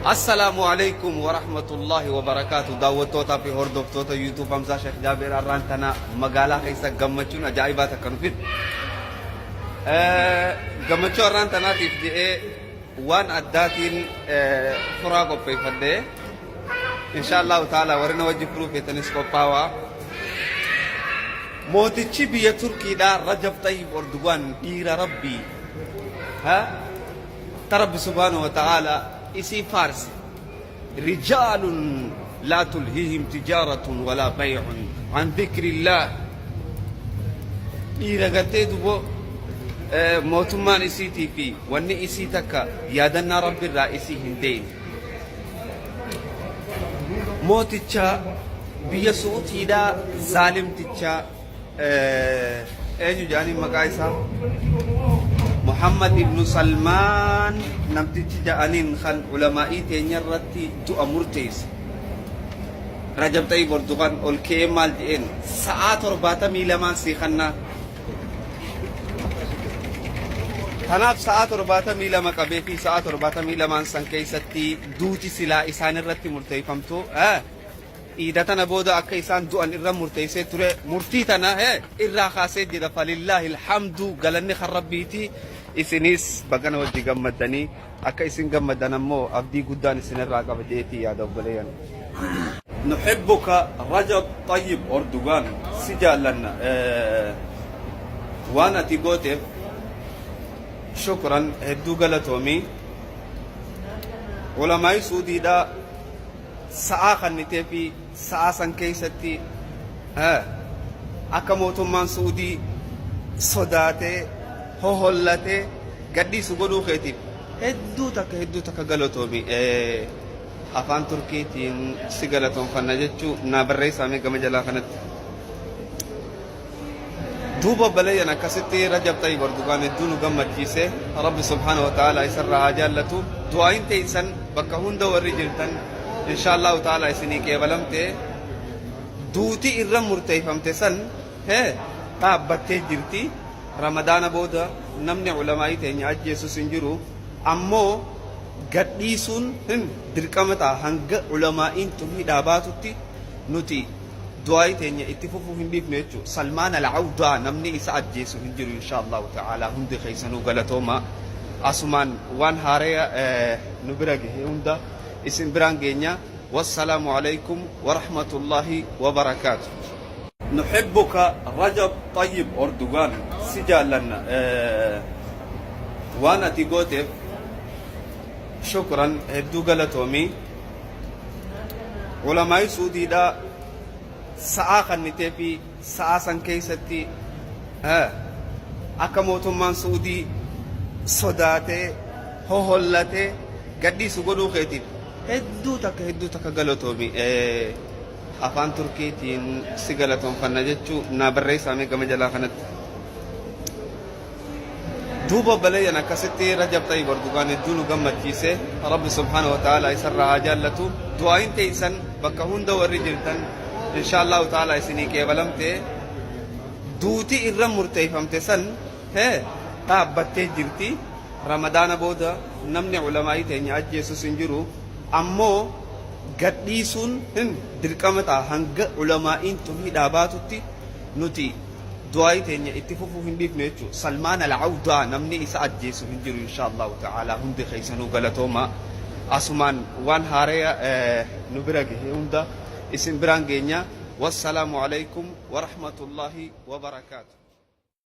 Assalaamu alaikum warahmatullahi wabarakaatu. Daawwattootaa fi hordoftoota YouTube Hamzaa Sheekh Jaabeer, har'aan tana magaalaa keessa gammachuun ajaa'ibaa takka nu fide. Gammachuu har'aan tanaatiif jedhee waan addaatiin furaa qopheeffadhe. Insha Allahu ta'ala warri na wajji furuu feetanis qophaawaa. Mootichi biyya Turkiidhaa Rajab Xayyib Erdogan, dhiira Rabbii ha ta Rabbi subhaanahu wa ta'ala isii faarse, rijaalun laa tulhihim tijaaratun walaa bay'un an dhikrillah, dhiira gartee dubo mootummaan isiitii fi wanni isii takka yaadannaa Rabbi irraa isii hin deeyne, mooticha biyya Su'utiidhaa zaalimticha eenyu jedhanii maqaa isaa Muhammad ibnu Salmaan namtichi jedhaniin kan ulamaa'ii teenya irratti du'a murteesse. Rajab Xayyib Erdogan ol ka'ee maal jedheen? Sa'aa 72n sii kannaa. Kanaaf sa'aa 72 qabee fi sa'aa 72n san keessatti duuti silaa isaan irratti murteeffamtu iida tana booda akka isaan du'an irra murteessee ture, murtii tana irraa kaasee jira. Falillaahi alhamdu, galanni kan Rabbiiti. Isinis bagana wajji gammaddanii, akka isin gammaddan ammoo abdii guddaan isinirraa qaba jeetii yaada, obboleeyyan. Nuhibbuka Rajab Tayyib Erdogan, si jaallanna. Waan ati gooteef shukran, hedduu galatoomii. Ulamaa'ii Suudiidhaa sa'aa kannitee fi sa'aa san keessatti akka mootummaan Suudii sodaatee hohollatee gadhiisu godhuu keetiif hedduu takka hedduu takka galatoomi. Afaan Turkiitiin si galatoonfanna jechuu naa barreessaa mee gama jalaa kanatti. Duuba obboleeyyan, akkasitti Rajab Xayyib Erdogan hedduu nu gammachiise. Rabbi subhaanahu wa ta'ala isarraa haa jaallatu. Du'aayin teessan bakka hunda warri jirtan insha Allahu ta'ala isinii qeebalamte. Duuti irra murteeffamte san dhaabbattee jirti. Ramadaana booda namni ulamaa'ii teenya ajjeesus hin jiru. Ammoo gadhiisuun hin dirqama ta'a. Hanga ulamaa'iin tun hidhaa baatutti nuti du'aa'ii teenya itti fufuu hin dhiifnu jechuudha. Salmaan al-Awdaa namni isa ajjeesu hin jiru insha Allahu ta'ala. Hundi keessanuu galatooma. Asumaan waan haaraya nu bira gahe hunda isin biraan geenya. Wassalaamu alaikum wa rahmatullahi wa barakaatu. Nuhibbuka Rajab Tayyib Erdogan, si jaallanna. Waan ati gooteef shukran, hedduu galatoomi. Ulamaa'ii Suudiidhaa sa'aa kannitee fi sa'aa san keessatti akka mootummaan Suudii sodaatee hohollatee gadhiisu godhuu keetiif hedduu takka hedduu takka galatoomi. Afaan Turkiitiin si galatoonfanna jechuu naa barreessaa mee gama jalaa kanatti. Duuba obboleeyyan, akkasitti Rajab Xayyib Erdogan hedduu nu gammachiise. Rabbi subhaanahu wa ta'ala isarraa haa jaallatu. Du'aayin teessan bakka hunda warri jirtan insha Allahu ta'ala isinii qeebalamte. Duuti irra murteeffamte san dhaabbattee jirti. Ramadaana booda namni ulamaa'ii teenya ajjeesus hin jiru. Ammoo gadhiisuun hin dirqama ta'a. Hanga ulamaa'iin tun hidhaa baatutti nuti du'aa'ii teenya itti fufuu hin dhiifnu jechuudha. Salmaan al-Awdaa namni isa ajjeesu hin jiru insha Allahu ta'ala. Hundi keessanuu galatooma. Asumaan waan haaraya nu bira gahe hunda isin biraan geenya. Wassalaamu alaikum wa rahmatullahi wa barakaatu.